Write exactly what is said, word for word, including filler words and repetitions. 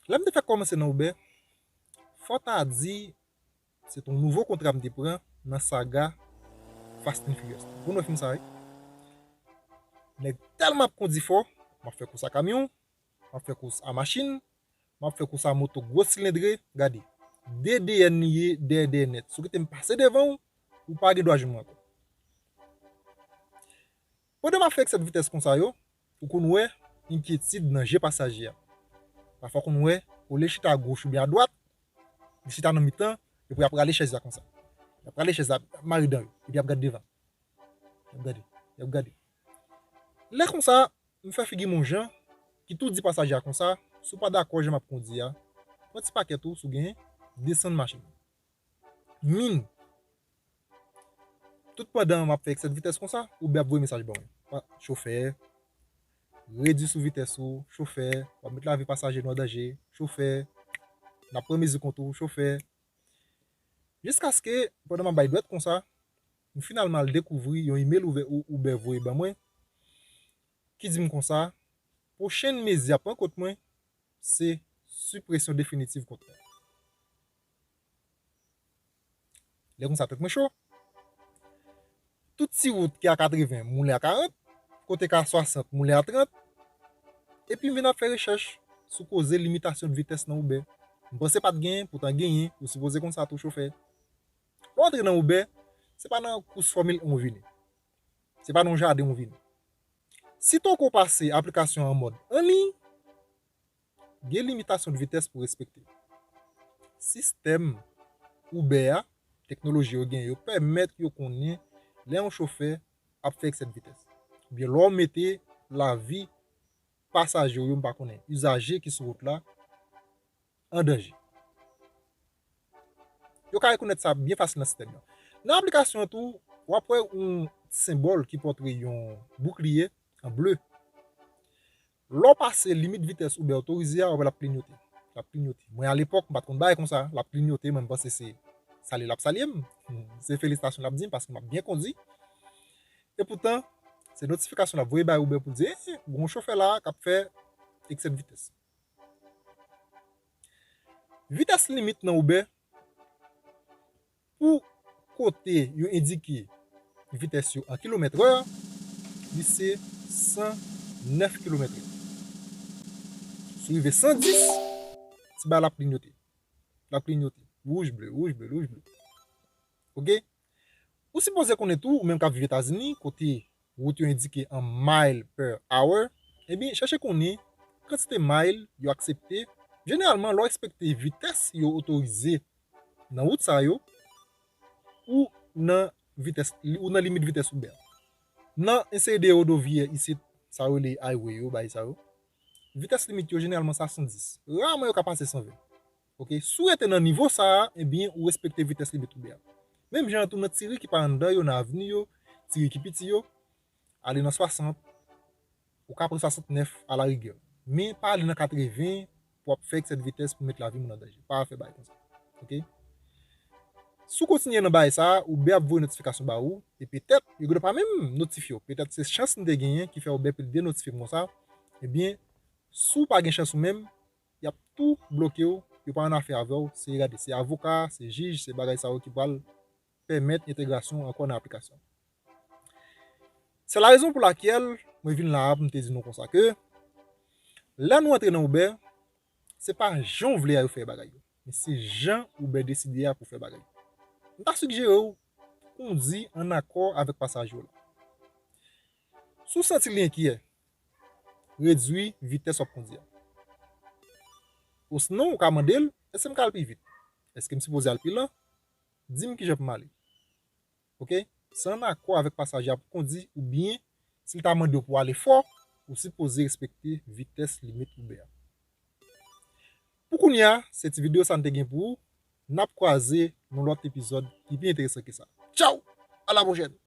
Lè m te fèk kòmanse nan Uber, fò ta di, se t on nouvo kontra m te pran nan saga Fast and Furious. Ou konn wè fim sa, wi? Nèg tèlman ap kondi fò, m ap fè kous a kamyon, m ap fè kous a machin, m ap fè kous a moto gwo silendre, gade. De D N li ye, dèyè dèyè nèt. Si w kite m pase devan w, ou pa gen dwa jwenn mwen ankò. Pandan m ap fè eksè de vitès konsa yo, ou konn wè enkyetid nan je pasaje a. Pafwa w konn wè, olye chita agoch oubyen adwat, li chita nan mitan, epi y ap rale chèz la konsa. Y ap rale chèz la, ap mare dan yo, epi y ap gade devan. Y ap gade, y ap gade. Lè konsa, m fè figi m yon jan, ki tou di pasaje a konsa, si w pa dakò jan m ap kondi a, pran ti pakèt ou, si w genyen, desann machin. Min. Tout pandan m ap fè eksè de vitès konsa, Uber ap voye mesaj ban mwen. Pa, chofè, redui sou vitès ou, chofè, w ap met lavi pasaje nou an danje, chofè, n ap pran mezi kont ou, chofè. Jiskaske, pandan m ap bay dwèt konsa, m finalman al dekouvri yon imèl ouvè, ou, Uber voye ban mwen, ki di m konsa, pwochenn mezi y ap pran kont mwen, se sipresyon definitiv kont mwen. Lè konsa, tèt mwen cho. Tout ti wout ki a katreven, m woule a karant, kote k a swasant, m woule a trant. Epi m vin ap fè rechèch sou koze limitasyon de vitès nan Uber. M panse pa t genyen, poutan genyen, ou sipoze konn sa tou, chofè. Lè w antre nan Uber, se pa nan kous Fòmil en w vini. Se pa nan yon jaden w vini. Sitòk ou pase aplikasyon an mòd anliy, gen limitasyon de vitès pou respekte. Sistèm Uber a, teknoloji yo gen yo pèmèt yo konnen lè yon chofè ap fè eksè de vitès. Oubyen lè w mete lavi pasaje w yo, m pa konnen, izaje ki sou wout la, an danje. Yo ka rekonèt sa byen fasil nan sistèm nan. Nan aplikasyon an tou, w ap wè yon senbòl ki pòtre yon boukliye an ble. Lè w pase limit vitès Uber otorize a, w ap wè l ap klinyote. L ap klinyote. Mwen, alepòk, m pa t konn bagay konsa. L ap klinyote, mwen, m panse se salye l ap salye m. Se felisitasyon l ap di m paske m ap byen kondi. Epoutan, se notifikasyon l ap voye bay Uber pou l di, "Eh, gen yon chofè la a k ap fè eksè de vitès." Vitès limit nan Uber, pou kote yo endike vitès yo an kilomètrè, li se san nèf kilomètrè. Si w rive san dis, ti bagay la ap klinyote. L ap klinyote. Wouj, ble, wouj, ble, wouj, ble. Oke? Ou sipoze konnen tou, ou menm k ap viv Etazini, kote wout yo endike an mile per hour, ebyen, chèche konnen kantite mile yo aksepte. Jeneralman, lè w respekte vitès yo otorize nan wout sa yo, ou nan vitès, ou nan limit vitès Uber. Nan yon seri de wodoviyen isit, sa yo rele highway yo, bagay sa yo, vitès limit yo jeneralman sa san dis. Raman yo ka pase san ven. Oke, si w rete nan nivo sa a, ebyen, ou respekte vitès limit Uber a. Menm jan an tou nan ti ri ki pa anndan yo, nan avni yo, ti ri ki piti yo, ale nan swasant, ou ka pran swasantnèf alarigè. Men pa ale nan katreven pou w ap fè eksè de vitès pou met lavi moun an danje. Pa fè bagay konsa. Oke? Si w kontinye nan bagay sa a, Uber ap voye notifikasyon ba ou, e petèt, yo gendwa pa menm notifye w. Petèt se chans m te genyen ki fè Uber pil denotifye m konsa. Ebyen, si w pa gen chans ou menm, y ap tou bloke w, yo pa annafè avè w, se gade, se avoka, se jij, se bagay sa yo ki pral pèmèt entegrasyon ankò nan aplikasyon. Se la rezon pou lakyèl mwen vin la a pou m te di nou konsa ke lè nou antre nan Uber, se pa jan w vle a yo fè bagay yo, men se jan Uber deside a pou fè bagay yo. M ta sijere w kondi ann akò avèk pasaje w la. Si w santi li enkyè, redui vitès w ap kondi a. Osinon, ou ka mande l, èske m ka al pi vit? Èske m sipoze al pi lan? Di m kijan pou m ale. Oke? Se ann akò avèk pasaje a pou kondi, oubyen, si l ta mande w pou w ale fò, ou sipoze respekte vitès limit Uber a. Pou kounye a, se ti videyo sa n te gen pou ou. N ap kwaze nan lòt epizòd ki pi enteresan ke sa. Tchaw! A la pwochèn!